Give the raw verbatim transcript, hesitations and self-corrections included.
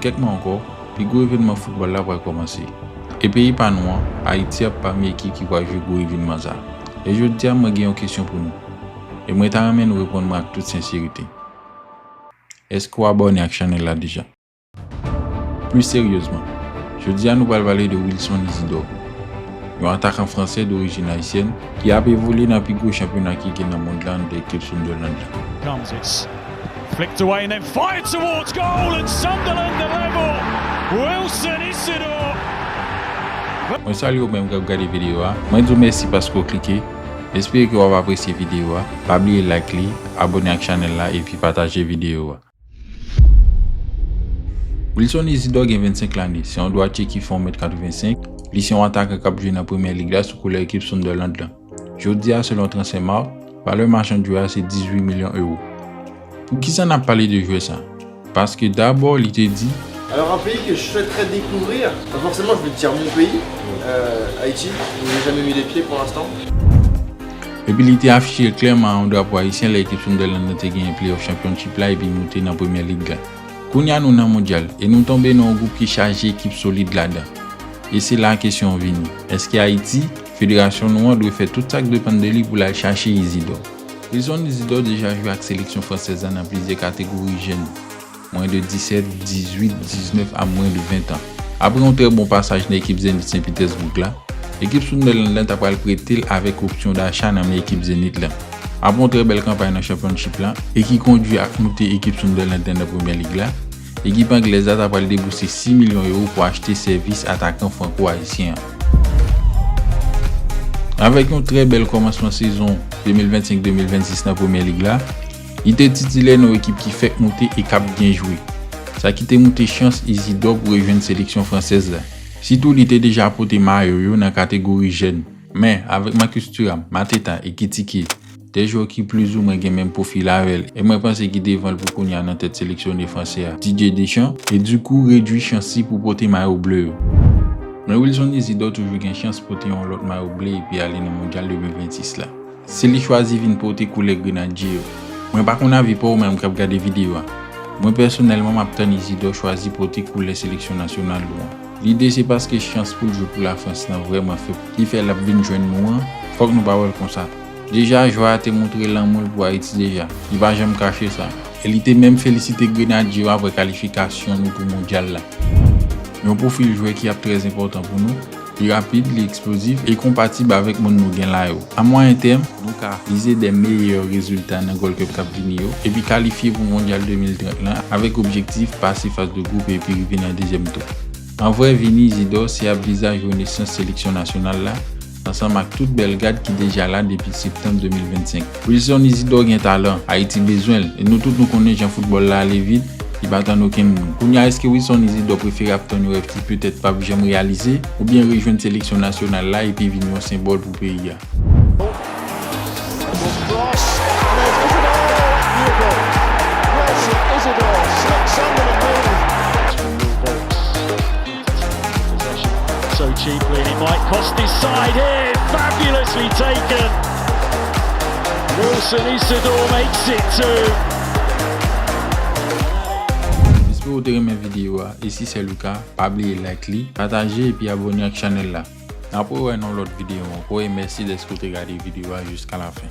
Kèk mwa ankò, pi gwo evènman foutbòl la pral kòmanse. E peyi pa nou an, Ayiti ap pami ekip ki pral jwe gwo evènman sa. E jodi a, mwen gen yon kesyon pou nou. E mwen ta renmen nou reponn mwen ak tout senserite. Èske w abòne ak chanèl la deja? Plis seryezman, jodi a nou pral pale de Wilson Isidore, yon atakan fransè dorijin ayisyèn ki ap evolye nan pi gwo chanpyona ki gen nan mond la anndan ekip Sunderland la. Comes, it's flicked away and then fired towards goal, and Sunderland are level. Wilson Isidore. Mwen salye w menm k ap gade videyo a. Mwen di w mèsi paske w klike. M espere ke w ap apresye videyo a. Pa bliye like li, abòne ak chanèl la epi pataje videyo a. Wilson Isidore gen vennsenk lane, se yon dwatye ki fè yon mèt katrevensenk, li se yon atakan k ap jwe nan Premyè Lig la sou koulè ekip Sunderland lan. Jodi a, selon Transfermarkt, valè machann jwè a se dizuit milyon ewo. Poukisa n ap pale de jwè sa? Paske dabò, li te di, Alors, un pays que je souhaiterais découvrir, pas forcément, je vais dire mon pays, euh, Haïti, où j'ai jamais mis les pieds pour l'instant. Epi li te afiche l klèman a yon drapo ayisyen lè ekip Sunderland nan te genyen Playoff Championship la epi moute nan Premyè Lig la. Kounye a nou nan mondyal e nou tonbe nan yon gwoup ki chaje ekip solid ladan. E se la kesyon an vini. Èske Ayiti, federasyon nou an dwe fè tout sa k depann de li pou l al chache Isidore? Wilson Isidore deja jwe ak seleksyon fransèz la nan plizyè kategori jèn, mwens de disèt, dizuit, diznèf a mwens de ven an. Apre yon trè bon pasaj nan ekip Zenit Sen Pitèsboug la, ekip Sunderland lan ta pral prete l avèk opsyon dacha nan men ekip Zenit lan. Apre yon trè bèl kanpay nan Championship la, e ki kondwi ak moute ekip Sunderland lan nan Premyè Lig la, ekip anglèz la ta pral debouse sis milyon ewo pou achte sèvis atakan franko-ayisyen an. Avèk yon trè bèl kòmansman sezon de mil vennsenk de mil vennsis nan Premyè Lig la, li te titilè nan yon ekip ki fèk moute e k ap byen jwe. Sa ki te moute chans Isidore pou rejwenn seleksyon fransèz la. Sitou li te deja pote mayo yo nan kategori jèn. Men, avèk Marcus Thuram, Mateta, Ekitike, de jwè ki plizoumwen gen menm pwofil avè l, e mwen panse ki devan l pou kounye a nan tèt seleksyone fransè a, Didier Deschamps, e dikou redui chans li pou pote mayo ble yo. Men Wilson Isidore toujou gen chans pote yon lòt mayo ble epi ale nan mondyal de mil vennsis la. Si li chwazi vin pote koulè Grenadye yo. Mwen pa konn avi pa w menm k ap gade videyo a. Mwen pèsonèlman m ap tann Isidore chwazi pote koulè seleksyon nasyonal nou an. Lide se paske chans pou l jwe pou Lafrans lan vrèman fèb, ki fè l ap vin jwenn nou an, fòk nou pa wè l konsa. Deja, jwè a te montre lanmou l pou Ayiti deja, li pa janm kache sa. E li te menm felisite Grenadye yo apre kalifikasyon nou pou mondyal la. Yon pwofil jwè ki ap trè enpòtan pou nou, li rapid, li eksplozif e konpatib avèk moun nou gen la yo. A mwayen tèm, nou ka vize de meyè rezilta nan Gold Cup k ap vini yo, epi kalifye pou Mondyal de mil trant lan avèk objektif pase faz de gwoup epi rive nan dezyèm tou. An vrè, vini Isidore se ap vizaj renesans seleksyon nasyonal la, ansanm ak tout bèl gad ki deja la depi septanm de mil vennsenk. Wilson Isidore gen talan, Ayiti bezwen l, e nou tout nou konnen jan foutbòl la ale vit, li pa tann okenn moun. Kounye a, èske Wilson Isidore prefere ap tann yon rèv ki petèt p ap janm reyalize, oubyen rejwenn seleksyon nasyonal la epi vin yon senbòl pou peyi a? Cross, and there's Isidore! Beautiful! Wilson Isidore slips under the move. Possession so cheaply, and it might cost his side here. Fabulously taken. Wilson Isidore makes it two. M espere w te renmen videyo a, e si se le ka, pa bliye like li, pataje epi abòne ak chanèl la. N ap rewè nan lòt videyo ankò, e mèsi dèske w te gade videyo a jiska lafen.